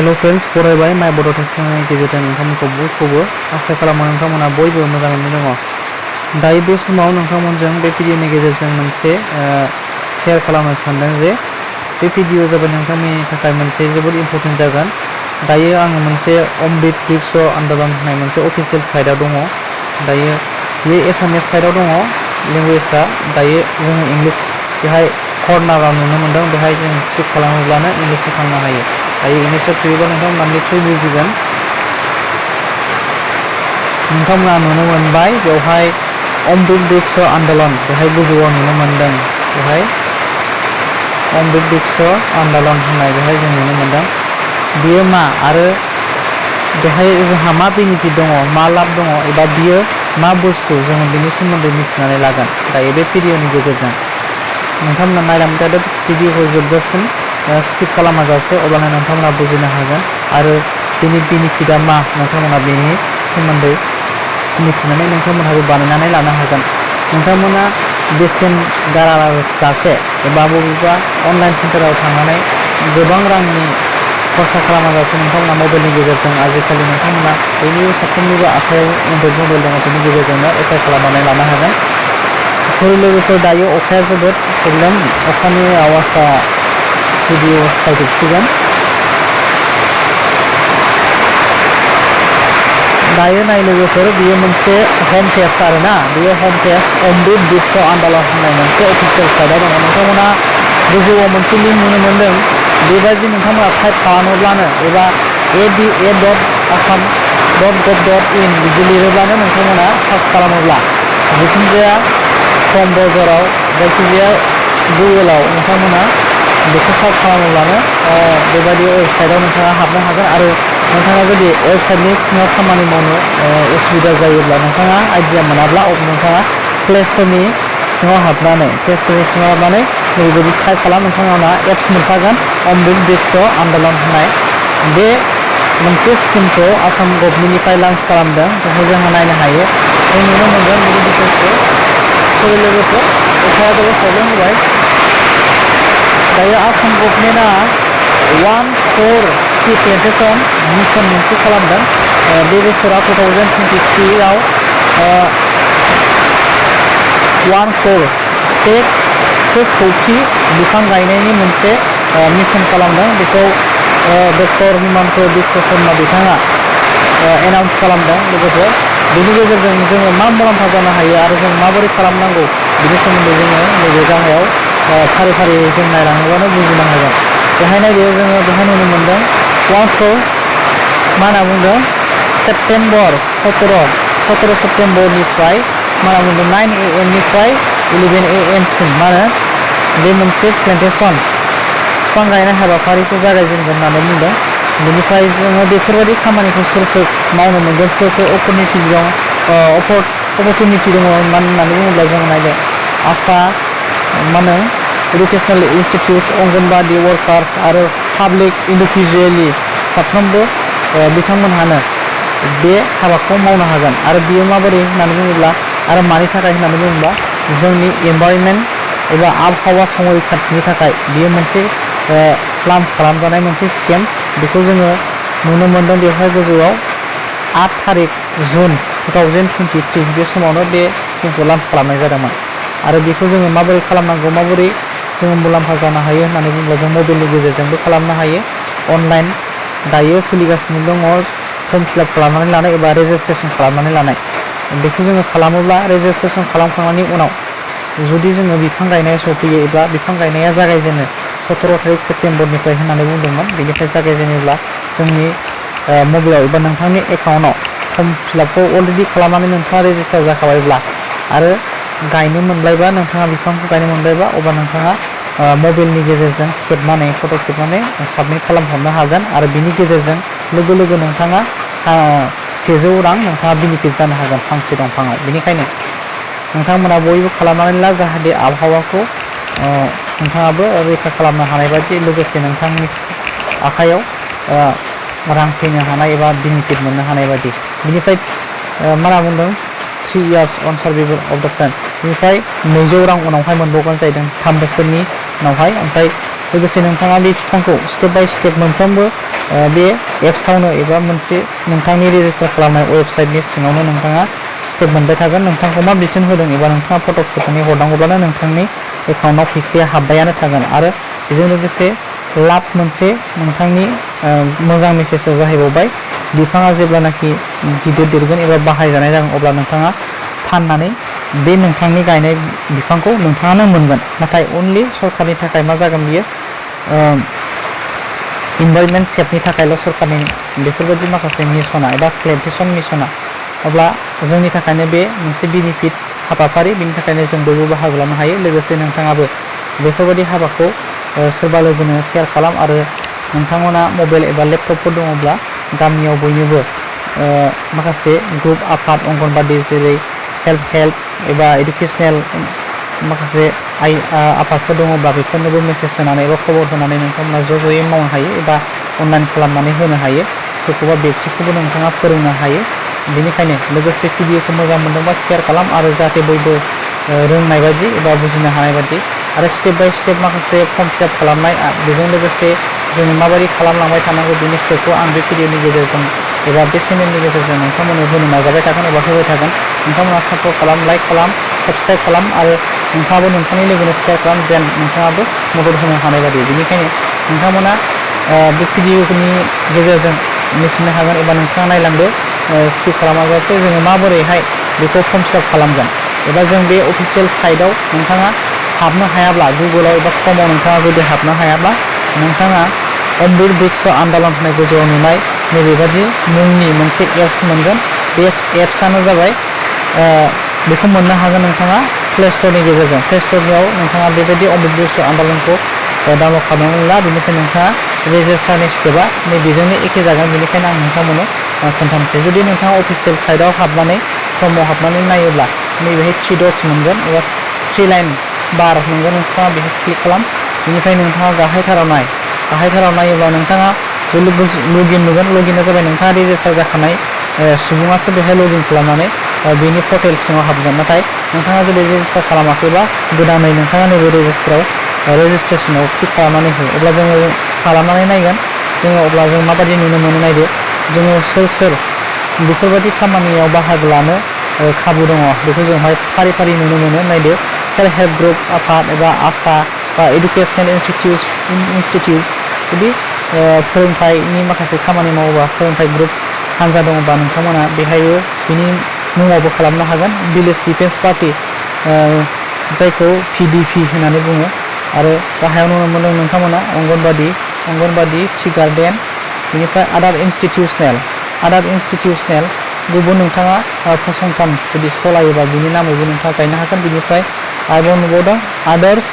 Hello friends, बरायबाय माय बड' टेक्सनि गेजेरजों नोंथांमोनखौ बयखौबो आसा खालामो नोंथांमोना बयबो मोजाङैनो दङ। दायो बे समाव नोंथांमोनजों बे भिडिअनि गेजेरजों मोनसे शेयार खालामनो सानदों जे बे भिडिअ जाबाय नोंथांनि थाखाय मोनसे जोबोद इम्परटेन्ट जागोन। दायो आङो मोनसे अमृत वृक्ष आन्दलन होननाय मोनसे अफिसियेल साइटआव दङ। दायो बे एसामिस साइटआव दङ लेंगुवेजआ। दायो जोङो इंलिश बेहाय कर्नाराव नुनो मोनदों, बेहाय जों क्लिक खालामोब्लानो इंलिशआव थांनो हायो। दायो इंलिशआव थुयोबा नोंथांमोना निस्सय बुजिगोन। नोंथांमोना नुनो मोनबाय बेवहाय अमृत वृक्ष आन्दलन बेहाय गोजौआव नुनो मोनदों। बेहाय अमृत वृक्ष आन्दलन होननाय बेहाय जों नुनो मोनदों। बियो मा आरो बेहाय जोंहा मा बेनिफिट दङ, मा लाब दङ एबा बियो मा बुस्थु, जोङो बिनि सोमोन्दै मिथिनानै लागोन दायो बे भिडिअनि गेजेरजों। नोंथांमोना नायलांबाय थादो भिडिअखौ जोबजासिम, स्किप खालामाजासे, अब्लानो नोंथांमोना बुजिनो हागोन आरो बिनि बेनिफिटआ मा नोंथांमोना बेनि सोमोन्दै मिथिनानै नोंथांमोनहाबो बानायनानै लानो हागोन। नोंथांमोना बेसेन गाराजासे एबा बबेबा अनलाइन सेन्टाराव थांनानै गोबां रांनि खरसा खालामाजासे नोंथांमोना मबाइलनि गेजेरजों आजिखालि नोंथांमोना बयनिबो साफ्रोमनिबो आखायाव एन्ड्रइड मबाइल दङ, बेनि गेजेरजोंनो एप्लाइ खालामनानै लानो हागोन। सरि लोगोफोर, दायो अखाया जोबोद प्रब्लेम, अखानि आवाजआ भिडिअ सिखायजोबसिगोन। दायो नाय लोगोफोर, बियो मोनसे हम पेज आरोना, बेयो हम पेज अमृत वृक्ष आन्दलन होननाय मोनसे अफिसियेल साइटआव दङ। नोंथांमोना गोजौआव मोनसे लिंक नुनो मोनदों, बेबायदि नोंथांमोना टाइप खालामोब्लानो एबा a.gov.assam.gov.in बिदि लिरोब्लानो नोंथांमोना सार्च खालामोब्ला जिखुनुजाया क्रोम ब्राउजाराव जायखिजाया गुगोलाव नोंथांमोना बेखौ सार्च खालामोब्लानो बेबायदि वेबसाइटआव नोंथाङा हाबनो हागोन। आरो नोंथाङा जुदि वेबसाइटनि सिङाव खामानि मावनो उसुबिदा जायोब्ला, नोंथाङा आइडिया मोनाब्ला, नोंथाङा प्ले स्ट'रनि सिङाव हाबनानै ओरैबायदि टाइप खालाम, नोंथांमोना एप्स मोनखागोन अमृत वृक्ष आन्दलन होननाय। बे मोनसे स्किमखौ आसाम गभर्नमेन्टनिफ्राय लन्च खालामदों, बेखौ जोङो नायनो हायो। जों नुनो मोनगोन बिनि डिटेल्सखौ। सरि लोगोफोर, अखाया जोबोद प्रब्लेम होबाय। दायो आसाम गभर्नमेन्टआ 1 crore टि प्लेन्टेसन मिशन मोनसे खालामदों। बे बोसोरा 2023आव 1 crore से कौटि बिफां गायनायनि मोनसे मिशन खालामदों। बेखौ डक्टर हिमन्त बिश्व शर्मा बिथाङा एनाउन्स खालामदों। लोगोफोर, बेनि गेजेरजों जोङो मा मुलाम्फा जानो हायो आरो जों माबोरै खालामनांगौ बिनि सोमोन्दै जोङो नैबे गाहायाव फारि फारियै जों नायलाङोबानो बुजिनो हागोन। बेहाय नायदो, जोङो बेहाय नुनो मोनदों 1 crore मा होनना बुंदों, सेप्तेम्बर 17 सेप्तेम्बरनिफ्राय मा होनना बुंदों 9 AM निफ्राय 11 AM सिम मा होनो बे मोनसे प्लेन्टेसन बिफां गायनाय हाबाफारिखौ जागायजेनगोन होननानै बुंदों। बेनिफ्राय जोङो बेफोरबायदि खामानिखौ सोर मावनो मोनगोन, सोर अपरचुनिटि दङ, मानो होननानै बुङोब्ला जों नायदो आसा मा होनो इडुकेसनेल इनस्टिटिउटस, अंगनबादि वार्कार्स आरो पाब्लिक इन्डिभिजुवेलि साफ्रोमबो बिथांमोनहानो बे हाबाखौ मावनो हागोन। आरो बियो माबोरै होननानै बुङोब्ला आरो मानि थाखाय होननानै बुङोब्ला जोंनि एनभायरनमेन्ट एबा आबहावा संरैखाथिनि थाखाय बियो मोनसे लन्च खालामजानाय मोनसे स्किम। बेखौ जोङो नुनो मोनदों बेवहाय गोजौआव 8 तारिख जुन 2023 बे समावनो बे स्किमखौ लन्च खालामनाय जादोंमोन। आरो बेखौ जोङो माबोरै खालामनांगौ, माबोरै जोङो मुलाम्फा जानो हायो होननानै बुङोब्ला जों मबाइलनि गेजेरजोंबो खालामनो हायो। अनलाइन दायो सोलिगासिनो दङ फर्म फिलआप खालामनानै लानाय एबा रेजिस्ट्रेसन खालामनानै लानाय। बेखौ जोङो खालामोब्ला रेजिस्ट्रेसन खालामखांनायनि उनाव जुदि जोङो बिफां गायनाया सफैयो एबा बिफां गायनाया जागायजेनो 17 तारिख सेप्तेम्बरनिफ्राय होननानै बुंदोंमोन, बेनिफ्राय जागायजेनोब्ला जोंनि मबाइलाव एबा नोंथांनि एकाउन्टआव फर्म फिलआपखौ अलरेडि खालामनानै नोंथाङा रेजिस्टार जाखाबायब्ला आरो गायनो मोनबायबा, नोंथाङा बिफांखौ गायनो मोनबायबा, अब्ला नोंथाङा मबाइलनि गेजेरजों खेबनानै फट' खेबनानै साबमिट खालामहरनो हागोन। आरो बिनि गेजेरजों लोगो लोगो नोंथाङा 100 रां नोंथाङा बेनिफिट जानो हागोन फांसे दंफाङाव। बेनिखायनो नोंथांमोना बयबो खालामनानै ला, जाहाथे आबहावाखौ नोंथाङाबो रैखा खालामनो हानाय बायदि, लोगोसे नोंथांनि आखाइयाव रां फैनो हानाय एबा बेनिफिट मोननो हानाय बायदि। बिनिफ्राय मा होनना बुंदों 3 years अन सार्भाइभेल अफ द प्लेन्ट, बेनिफ्राय 200 रां उनावहाय मोनबावगोन जाहैदों 3 बोसोरनि उनावहाय। ओमफ्राय लोगोसे नोंथाङा बे बिफांखौ स्टेप बाय स्टेप मोनफ्रोमबो बे एप्सआवनो एबा मोनसे नोंथांनि रेजिस्टार खालामनाय वेबसाइटनि सिङावनो नोंथाङा स्टेप मोनबाय थागोन। नोंथांखौ मा बिथोन होदों एबा नोंथाङा फट' खेबनानै हरनांगौब्लानो नोंथांनि एकाउन्टआव फैसाया हाबबायानो थागोन। आरो बेजों लोगोसे लाब मोनसे नोंथांनि मोजां मेसेजआ जाहैबावबाय बिफाङा जेब्लानाखि गिदिर देरगोन एबा बाहायजानाय जागोन अब्ला नोंथाङा फाननानै बे नोंथांनि गायनाय बिफांखौ नोंथाङानो मोनगोन। नाथाय अनलि सरकारनि थाखाय मा जागोन बियो इनभाइरनमेन्ट सेफनि थाखायल' सरकारनि बेफोरबायदि माखासे मिसना एबा प्लेन्टेसन मिसना, अब्ला जोंनि थाखायनो बे मोनसे बेनिफिट हाबाफारि, बिनि थाखायनो जों बयबो बाहागो लानो हायो। लोगोसे नोंथाङाबो बेफोरबायदि हाबाखौ सोरबा लोगोनो शेयार खालाम आरो नोंथांमोना मबाइल एबा लेपटपफोर दङब्ला गामियाव बयनोबो माखासे ग्रुप आफाद अंगनबादि जेरै सेल्फ हेल्प एबा इडुकेसनेल माखासे आफादफोर दङब्ला बेफोरनोबो मेसेज होनानै एबा खबर होनानै नोंथांमोना ज'यै मावनो हायो एबा अनलाइन खालामनानै होनो हायो। सोरखौबा बेक्तिखौबो नोंथाङा फोरोंनो हायो। बेनिखायनो लोगोसे भिडिअखौ मोजां मोनदोंबा शेयार खालाम आरो जाहाथे बयबो रोंनाय बायदि एबा बुजिनो हानाय बायदि आरो स्टेप बाय स्टेप माखासे फर्म फिलआप खालामनाय बेजों लोगोसे जोङो माबायदि खालामलांबाय थानांगौ बेनि स्टेपखौ आं बे भिडिअनि गेजेरजों एबा बे चेनेलनि गेजेरजों नोंथांमोननो होनो नाजाबाय थागोन एबा होबाय थागोन। नोंथांमोना सापर्ट खालाम, लाइक खालाम, साबस्क्राइब खालाम आरो नोंथाङाबो नोंथांनि लोगोनो शेयार खालाम जेन नोंथाङाबो मदद होनो हानाय बायदि। बेनिखायनो नोंथांमोना बे भिडिअनि गेजेरजों मिथिनो हागोन एबा नोंथाङा नायलांदो स्किप खालामाजासे जोङो माबोरैहाय बेखौ फर्म फिलआप खालामगोन एबा जों बे अफिसियेल साइटआव नोंथाङा हाबनो हायाब्ला गुगोलाव एबा क्रमआव नोंथाङा जुदि हाबनो हायाब्ला नोंथाङा अमृत वृक्ष आन्दलन होननाय गोजौआव नुनाय नैबेबादि मुंनि मोनसे एप्स मोनगोन। बे एप्सआनो जाबाय बेखौ मोननो हागोन नोंथाङा प्ले स्ट'रनि गेजेरजों। प्ले स्ट'रनियाव नोंथाङा बेबायदि अमृत वृक्ष आन्दलनखौ डाउनलड खालामनानै ला। बेनिफ्राय नोंथाङा रेजिस्टारनि स्टेपआ नैबेजोंनो एखे जागोन। बेनिखायनो आं नोंथांमोननो खोन्थानोसै। जुदि नोंथाङा अफिसियेल साइटआव हाबनानै क्रमआव हाबनानै नायोब्ला नैबेहाय 3 डट्स मोनगोन एबा 3 लाइन बार मोनगोन। नोंथाङा बेहाय क्लिक खालाम। बेनिफ्राय नोंथाङा गाहायथाराव नायोब्ला नोंथाङा लगिन नुगोन। लगिना जाबाय नोंथाङा रेजिस्टार जाखानाय सुबुङासो बेहाय लगिन खालामनानै बेनि पर्टेल सिङाव हाबगोन। नाथाय नोंथाङा जुदि रेजिस्टार खालामाखैबा गोदानै नोंथाङा नैबे रेजिस्ट्रेसनाव क्लिक खालामनानै हो। अब्ला जोङो खालामनानै नायगोन जोङो अब्ला जों माबायदि नुनो मोनो नायदो। जोङो सोर बेफोरबायदि खामानियाव बाहागो लानो खाबु दङ बेखौ जोंहाय फारि फारि नुनो मोनो। नायदो सेल्फ हेल्प ग्रुप आफाद एबा आसा बा इडुकेसनेल इनस्टिटिउट जुदि फोरोंथाइनि माखासे खामानि मावोबा फोरोंथाइ ग्रुप हान्जा दङबा नोंथांमोना बेहायबो बिनि मुङावबो खालामनो हागोन। भिलेज डिफेन्स पार्टि जायखौ PDP होननानै बुङो। आरो गाहायाव नुनो मोनदों नोंथांमोना अंगनबादि टि गार्डेन, बेनिफ्राय आदार इनस्टिटिउसनेल गुबुन नोंथाङा फसंथान जुदि सालायोबा बिनि नामैबो नोंथाङा गायनो हागोन। बिनिफ्राय आरोबाव नुबावदों आदार्स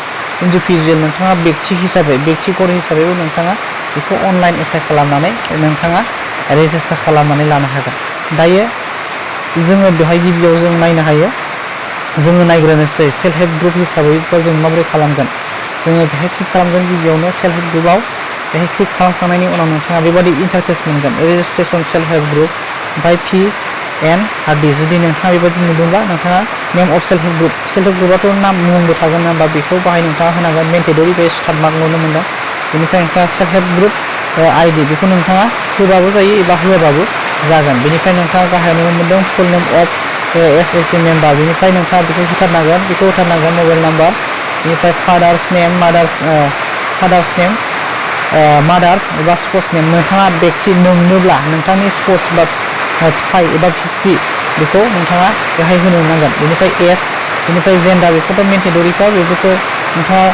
इन्डिभिजुवेल, नोंथाङा बेक्तिगत हिसाबैबो नोंथाङा बेखौ अनलाइन एप्लाइ खालामनानै नोंथाङा रेजिस्टार खालामनानै लानो हागोन। दायो जोङो बेहाय गिबियाव जों नायनो हायो। जोङो नायग्रोनोसै सेल्फ हेल्प ग्रुप हिसाबैबा जों माबोरै खालामगोन। जोङो बेहाय क्लिक खालामगोन। गिबियावनो सेल्फ हेल्प ग्रुपआव बेहाय क्लिक खालामखांनायनि उनाव नोंथाङा बेबादि इन्टारफेस मोनगोन। Registration self help group by PNRD। जुदि नोंथाङा बेबायदि नुदोंब्ला नोंथाङा नेम अफ सेल्फ हेल्प ग्रुपआथ' मुंबो थागोन ना होमबा बेखौ बाहाय नोंथाङा होनांगोन। मेन्डेटरि बे स्टार्ट मार्क नुनो मोनदों। बेनिफ्राय नोंथाङा सेल्फ हेल्प ग्रुप ID बेखौ नोंथाङा होबाबो जायो एबा होआबाबो जागोन। बेनिफ्राय नोंथाङा गाहायाव नुनो मोनदों फुल नेम अफ SSC मेम्बार। बेनिफ्राय नोंथाङा बेखौ होथारनांगोन मबाइल नाम्बार। बेनिफ्राय फादार्स नेम मादार्स एबा स्पस नेम। नोंथाङा बेक्ति नोंनोब्ला नोंथांनि स्पस बा फिसाय एबा बिसि बेखौ नोंथाङा बेहाय होनो नांगोन। बेनिफ्राय एज, बेनिफ्राय जेन्डार बेखौथ' मेन्डेटरिखा, बेफोरखौ नोंथाङा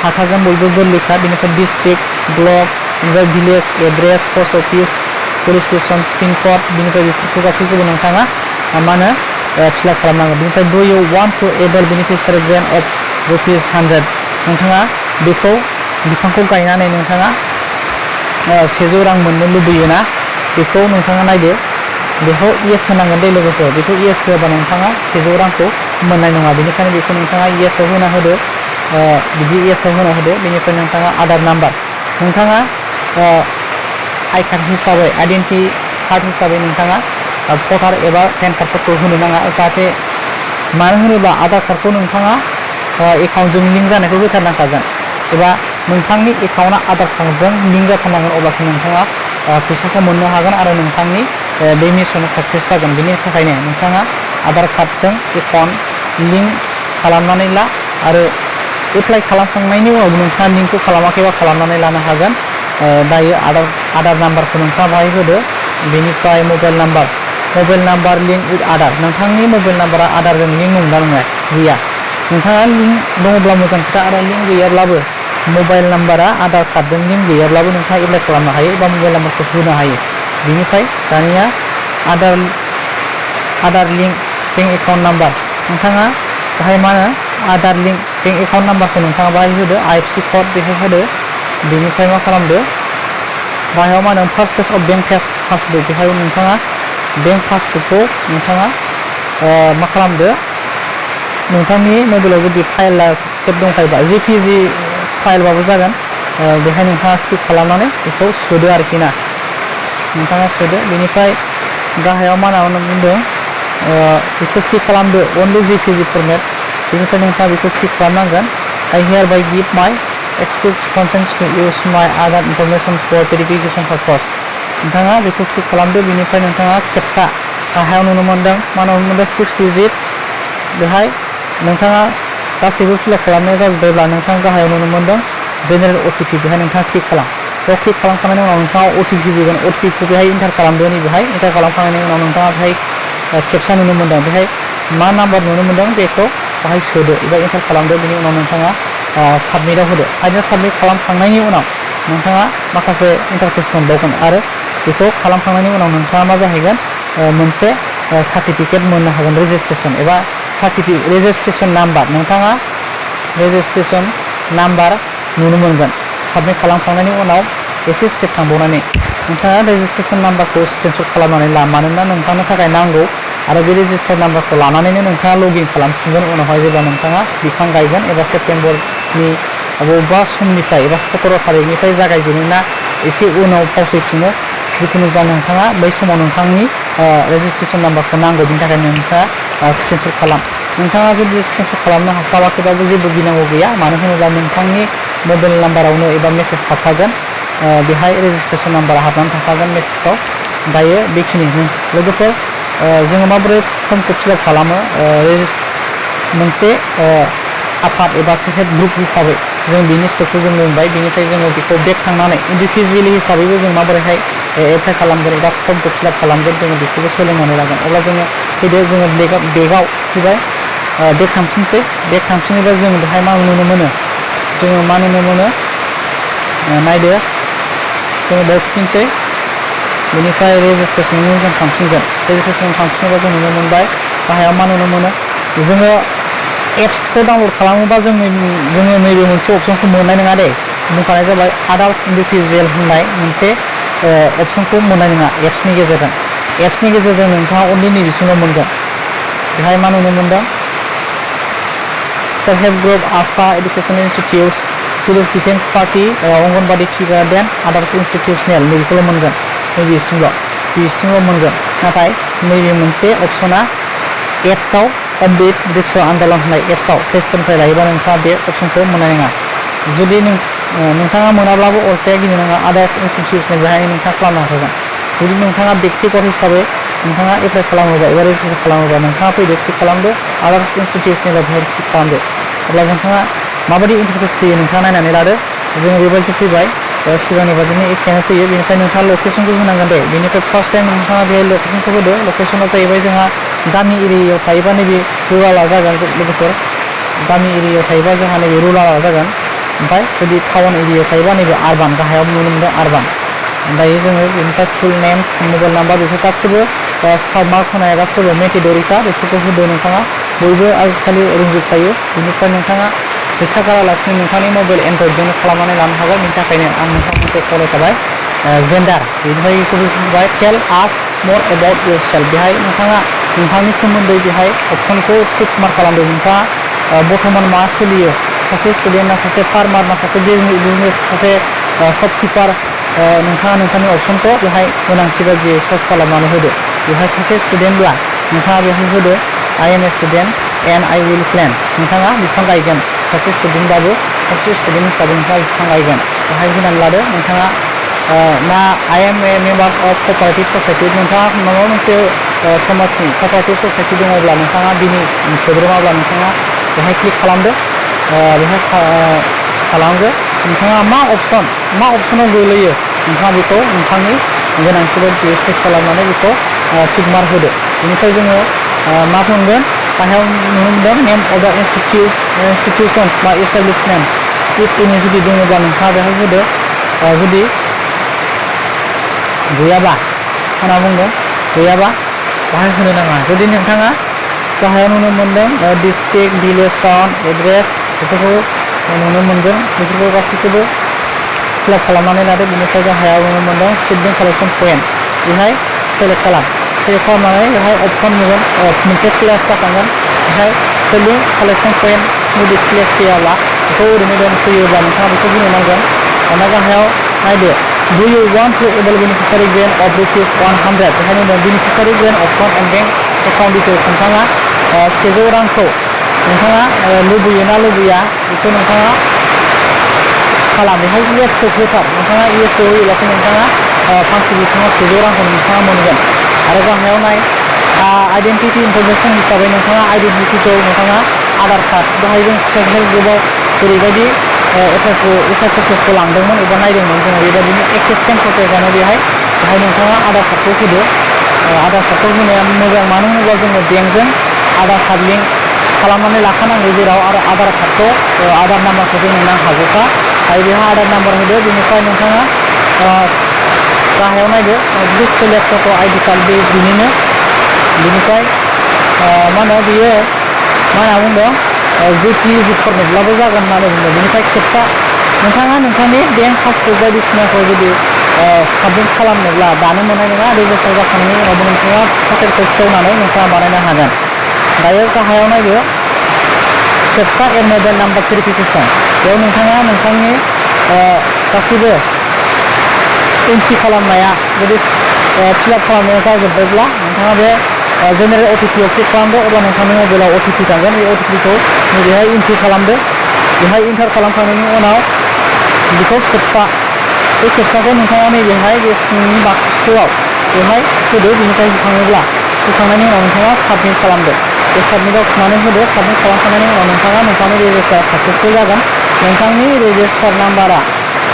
हाखागोन बयबो गोरलैखा। बेनिफ्राय डिस्ट्रिक्ट, ब्लक, बेनिफ्राय village address, post office, police station, pin code, बेनिफ्राय बेफोरखौ गासैखौबो नोंथाङा फिलआप खालामनांगोन। बेनिफ्राय do you want to able beneficiary grant of ₹100। नोंथाङा बेखौ बिफांखौ गायनानै नोंथाङा 100 रां मोननो लुबैयोना बेखौ नोंथाङा नायदो। बेखौ येस होनांगोन दे लोगोफोर। बेखौ येस होआबा नोंथाङा 100 रांखौ मोननाय नङा। बेनिखायनो बेखौ नोंथाङा येसआव होना होदो। बिदि येसआव होना होदो। बेनिफ्राय नोंथाङा आधार नाम्बार, नोंथाङा आइ कार्ड हिसाबै आइडेन्टिटि कार्ड हिसाबै नोंथाङा भटार एबा पेन कार्डफोरखौ होनो नाङा। जाहाथे मानो होनोब्ला आधार कार्डखौ नोंथाङा एकाउन्टजों लिंक जानायखौ होथारनांखागोन एबा नोंथांनि एकाउन्टआ आधार कार्डजों लिंक जाथारनांगोन अब्लासो नोंथाङा फैसाखौ मोननो हागोन आरो नोंथांनि बे मिशना साक्सेस जागोन। बेनि थाखायनो नोंथाङा आधार कार्डजों एकाउन्ट लिंक खालामनानै ला आरो एप्लाइ खालामखांनायनि उनाव नोंथाङा लिंकखौ खालामाखैबा खालामनानै लानो हागोन। दायो आधार नाम्बारखौ नोंथाङा बाहाय होदो। बेनिफ्राय mobile number link with Aadhaar. नोंथांनि मबाइल नाम्बारा आधारजों लिंक नंना नङा गैया। नोंथाङा लिंक दङब्ला मोजां खोथा आरो लिंक गैयाब्लाबो मबाइल नाम्बारा आधार कार्डजों लिंक गैयाब्लाबो नोंथाङा एप्लाइ खालामनो हायो एबा मबाइल नाम्बारखौ होनो हायो। बेनिफ्राय दानिया Aadhaar link bank account number नोंथाङा बाहाय मा होनो आधार लिंक बेंक एकाउन्ट नाम्बारखौ नोंथाङा बाहाय होदो। IFSC कड बेहाय होदो। बेनिफ्राय मा खालामदो बाहायाव मा होनो first page of bank passbook बेहाय नोंथाङा बेंक पासबुकखौ नोंथाङा मा खालामदो नोंथांनि मबाइलाव जुदि फाइलआ सेभ दंखायोबा JPG फाइलबाबो जागोन बेहाय नोंथाङा क्लिक खालामनानै बेखौ सोदो आरोखि ना नोंथाङा सोदो। बेनिफ्राय गाहायाव मा होनना बुंदों बेखौ क्लिक खालामदो अनलि JPG फर्मेट। बेनिफ्राय नोंथाङा बेखौ क्लिक खालामनांगोन। I hereby give my express consent to use my other information for verification purpose। नोंथाङा बेखौ क्लिक खालामदो। बेनिफ्राय नोंथाङा खेबसा गाहायाव नुनो मोनदों मा नुनो मोनदों 6 डिजिट बेहाय नोंथाङा गासैबो फिलआप खालामनाया जाजोब्बायब्ला नोंथाङा गाहायाव नुनो मोनदों जेनेरेल OTP बेहाय नोंथाङा क्लिक खालाम। बेयाव क्लिक खालामखांनायनि उनाव नोंथाङा OTP फैगोन। OTP खौ बेहाय इन्टार खालामदो। बेहाय इन्टार खालामखांनायनि उनाव नोंथाङा बेहाय खेबसा नुनो मोनदों बेहाय मा नाम्बार नुनो मोनदों बेखौ बाहाय सोदो एबा इन्टार खालामदो। बेनि उनाव नोंथाङा साबमिटआव होदो। फाइनाल साबमिट खालामखांनायनि उनाव नोंथाङा माखासे इन्टारफेस मोनबावगोन आरो बेखौ खालामखांनायनि उनाव नोंथाङा मा जाहैगोन मोनसे सार्टिफिकेट मोननो हागोन रेजिस्ट्रेसन एबा रेजिस्ट्रेसन नाम्बार नोंथाङा रेजिस्ट्रेसन नाम्बार नुनो मोनगोन। साबमिट खालामखांनायनि उनाव एसे स्टेप थांबावनानै नोंथाङा रेजिस्ट्रेसन नाम्बारखौ स्क्रिनशट खालामनानै ला मानोना नोंथांनो थाखाय नांगौ आरो बे रेजिस्टार नाम्बारखौ लानानैनो नोंथाङा लगइन खालामफिनगोन उनावहाय जेब्ला नोंथाङा बिफां गायगोन एबा सेप्तेम्बरनि बबेबा समनिफ्राय एबा 17 थारिखनिफ्राय जागायजेनो ना एसे उनाव फावसैफिनो जिखुनु जा नोंथाङा बै समाव नोंथांनि रेजिस्ट्रेसन नाम्बारखौ नांगौ। बिनि थाखाय नोंथाङा स्क्रिनशट खालाम। नोंथाङा जुदि स्क्रिनशट खालामनो हास्लाबाखैबाबो जेबो गिनांगौ गैया मानो होनोब्ला नोंथांनि मबाइल नाम्बारावनो एबा मेसेज हाबखागोन बेहाय रेजिस्ट्रेसन नाम्बारा हाबनानै थाखागोन मेसेजाव। दायो बेखिनि लोगोफोर जोङो माबोरै फर्मखौ फिलआप खालामो मोनसे आफाद एबा सेल्फ हेल्प ग्रुप हिसाबै जों बिनि स्टेपखौ जों मोनबाय। बेनिफ्राय जोङो बेखौ बेक थांनानै इन्डिभिजुवेलि हिसाबैबो जों माबोरैहाय एप्लाइ खालामगोन एबा फर्मखौ फिलआप खालामगोन जोङो बेखौबो सोलोंनानै लागोन। अब्ला जोङो फैदो जोङो बेगाव फैबाय बेक थांफिनसै। बेक थांफिनोबा जों बेहाय मा नुनो मोनो नायदो जोङो बेयाव फैफिनसै। बेनिफ्राय रेजिस्ट्रेसननि जों थांफिनगोन। रेजिस्ट्रेसन थांफिनोबा जों नुनो मोनबाय गाहायाव मा नुनो मोनो जोङो एप्सखौ डाउनलड खालामोबा जोङो नैबे मोनसे अपसनखौ मोननाय नङा दे बुंखानाय जाबाय आदार्स इन्डिभिजुवेल होननाय मोनसे अपसनखौ मोननाय नङा एप्सनि गेजेरजों नोंथाङा अनलि नैबेसिमल' मोनगोन। बेहाय मा नुनो मोनदों self help group ASHA educational institutes police defence party anganwadi tea garden others institutional नैबेखौल' मोनगोन। बेसिमल' मोनगोन। नाथाय नैबे मोनसे अपसना एप्सआव अमृत वृक्ष आन्दलन होननाय एप्सआव प्लेस्टरनिफ्राय लायोबा नोंथाङा बे अपसनखौ मोननाय नङा। जुदि नोंथाङा मोनाब्लाबो अरजाया गिनो नाङा आदार्स इनस्टिटिउसनेल बेहाय नोंथाङा खालामनो हागोन। जुदि नोंथाङा बेक्तिगत हिसाबै नोंथाङा एप्लाइ खालामोबा एबा रेजिस्टार खालामोबा नोंथाङा फैदो क्लिक खालामदो आदार्स इनस्टिटिउसनेल बेहाय क्लिक खालामदो। अब्ला नोंथाङा माबायदि इन्टारफेस फैयो नोंथाङा नायनानै लादो। जोङो बेबायदि फैबाय सिगांनि बादिनो एखेयानो फैयो। बेनिफ्राय नोंथाङा लकेसनखौ होनांगोन दे। बेनिफ्राय फार्स्ट टाइम नोंथाङा बेहाय लकेसनखौ होदो। लकेसना जाहैबाय जोंहा गामि एरियायाव थायोबा नैबे रुरालआ जागोन लोगोफोर। गामि एरियायाव थायोबा जोंहा नैबे रुरालआ जागोन। ओमफ्राय जुदि टाउन एरियायाव थायोबा नैबे आरबान गाहायाव नुनो मोनदों आरबान। दायो जोङो बेनिफ्राय फुल नेम्स मबाइल नाम्बार बेफोर गासिबो स्टार मार्क होनाय गासिबो मेटेडरिखा बेफोरखौ होदो। नोंथाङा बयबो आजिखालि रोंजोबखायो। बेनिफ्राय नोंथाङा फैसा गारालासिनो नोंथांनि मबाइल एन्ड्रइडजोंनो खालामनानै लानो हागोन। बेनि थाखायनो आं नोंथांमोनखौ खावलायखाबाय जेन्डार बेनिफ्राय फैबाय टेल आस मर एबाउट इउर सेल्फ बेहाय नोंथाङा नोंथांनि सोमोन्दै बेहाय अपसनखौ थिक मार्क खालामदो। नोंथाङा बर्थमान मा सोलियो सासे स्टुडेन्ट ना सासे फार्मार ना सासे बिजनेस सासे शपकिपार नोंथाङा नोंथांनि अपसनखौ बेहाय गोनांथि बायदियै सर्च खालामनानै होदो। बेहाय सासे स्टुडेन्टब्ला नोंथाङा बेहाय होदो I am a student and I will plant नोंथाङा बिफां गायगोन सासे स्टुडेन्टबाबो सासे स्टुडेन्ट हिसाबै नोंथाङा बिफां गायगोन बेहाय होनानै लादो नोंथाङा ना I am a member of cooperative society नोंथाङा माबा मोनसे समाजनि cooperative society दङब्ला नोंथाङा बिनि सोद्रोमाब्ला नोंथाङा बेहाय क्लिक खालामदो बेहाय खालामदो नोंथाङा मा अपसनाव गोलैयो नोंथाङा बेखौ नोंथांनि गोनांथि बायदियै चुज खालामनानै बेखौ टिक मार्क होदो बेनिफ्राय जोङो मा मोनगोन गाहायाव नुनो मोनदों नेम अफ द इन्स्टिटिउसन्स बा एस्टाब्लिशमेन्ट इफ एनि जुदि दङब्ला नोंथाङा बेहाय होदो जुदि गैयाबा होनना बुंदों गैयाबा बाहाय होनो नाङा जुदि नोंथाङा गाहायाव नुनो मोनदों डिस्ट्रिक्ट भिलेज टाउन एड्रेस बेफोरखौ नुनो मोनगोन बेफोरखौ गासैखौबो फिलआप खालामनानै लादो बेनिफ्राय गाहायाव नुनो मोनदों सिडनि कालेक्शन पइन्ट बेहाय सेलेक्ट खालामनानै बेहाय अपसन नुगोन मोनसे क्लास जाखांगोन बेहाय सिडनि कालेक्शन पइन्ट जुदि क्लास फैयाब्ला बेखौ ओरैनो दोनफैयोब्ला नोंथाङा बेखौ बुंनो नांगोन दाना गाहायाव नायदो Do you want to enable beneficiary gain of rupees 100 बेहाय नुदों beneficiary gain option and bank account details नोंथाङा 100 रांखौ नोंथाङा लुबैयो ना लुबैया बेखौ नोंथाङा खालाम बेहाय इएसखौ होथार नोंथाङा इएसखौ होयोब्लासो नोंथाङा फांसे बिफाङाव 100 रांखौ नोंथाङा मोनगोन आरो गाहायाव नाय आइडेन्टिटि इनफरमेसन हिसाबै नोंथाङा आइडेन्टिटिखौ नोंथाङा आधार कार्ड बेहाय जों सेल्फ हेल्प ग्रुपआव जेरैबायदि एप्लाइ प्रसेसखौ लांदोंमोन एबा नायदोंमोन जोङो बेबायदिनो एखे सेम प्रसेसआनो बेहाय नोंथाङा आधार कार्डखौ होदो आधार कार्डखौ होनाया मोजां मानो होनोब्ला जोङो बेंकजों आधार कार्ड लिंक खालामनानै लाखानांगौ जेराव आरो आधार कार्डखौ आधार नाम्बारखौ जोंनो नांखागौखा आरो बेहा आधार नाम्बार होदो बेनिफ्राय नोंथाङा गाहायाव नायदो please select photo' ID card बिनिनो बिनिफ्राय मा होनो बियो मा होनना बुंदों JPG फर्मेटब्लाबो जागोन होननानै बुंदों बेनिफ्राय खेबसा नोंथाङा नोंथांनि बेंक पासबुक बायदिसिनाखौ जुदि साबमिट खालामनोब्ला दानो मोननाय नङा रेजिस्टार जाखांनायनि उनावबो नोंथाङा पर्टेलखौ खेवनानै नोंथाङा बानायनो हागोन दायो गाहायाव नायदो खेबसा एड मबाइल नाम्बार भेरिफिकेसन बेयाव नोंथाङा नोंथांनि गासैबो एन्ट्रि खालामनाया जुदि फिलआप खालामनाया जाजोब्बायब्ला नोंथाङा बे जेनेरेल अटिपिआव क्लिक खालामदो अब्ला नोंथांनि मबाइलाव अटिपि थांगोन बे अटिपिखौ नैबेहाय एन्ट्रि खालामदो बेहाय एन्टार खालामखांनायनि उनाव बेखौ बे खेबसाखौ नोंथाङा नैबेहाय बे सिंनि बाक्सुआव बेवहाय होदो बेनिफ्राय होखांनायनि उनाव नोंथाङा साबमिट खालामदो बे साबमिटआव थुनानै होदो साबमिट खालामखांनायनि उनाव नोंथाङा नोंथांनि रेजिस्टार साक्सेसफुल जागोन नोंथांनि रेजिस्टार नाम्बारा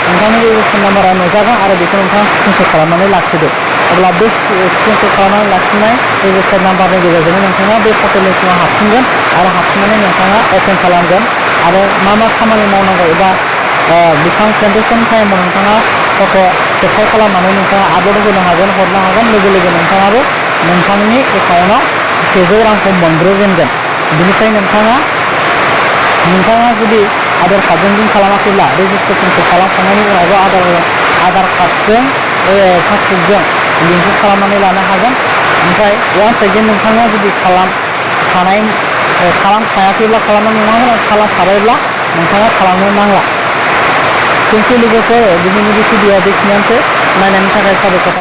नुजागोन आरो बेखौ नोंथाङा स्क्रिनशट खालामनानै लाखिदो अब्ला बे स्क्रिनशट खालामनानै लाखिनाय रेजिस्टार नाम्बारनि गेजेरजोंनो नोंथाङा बे पर्टेलनि सिङाव हाबफिनगोन आरो हाबफिननानै नोंथाङा अपेन खालामगोन आरो मा खामानि मावनांगौ एबा बिफां प्लान्टेसन टाइमाव नोंथाङा फट' केपचार खालामनानै नोंथाङा आपल'ड होनो हागोन हरनो हागोन लोगो लोगो नोंथाङाबो नोंथांनि एकाउन्टआव 100 रांखौ मोनग्रोजेनगोन बिनिफ्राय नोंथाङा जुदि आधार कार्डजों लिंक खालामाखैब्ला रेजिस्ट्रेसनखौ खालामखांनायनि उनावबो आधार कार्डजों पासबुकजों लिंकखौ खालामनानै लानो हागोन ओमफ्राय वान्स एगेन नोंथाङा जुदि खालामखायाखैब्ला खालामखाबायब्ला नोंथाङा खालामनो नांला थेंक इउ लोगोफोर दिनैनि बे भिडिअ'आ बेखिनियानोसै नायनायनि थाखाय साबायखर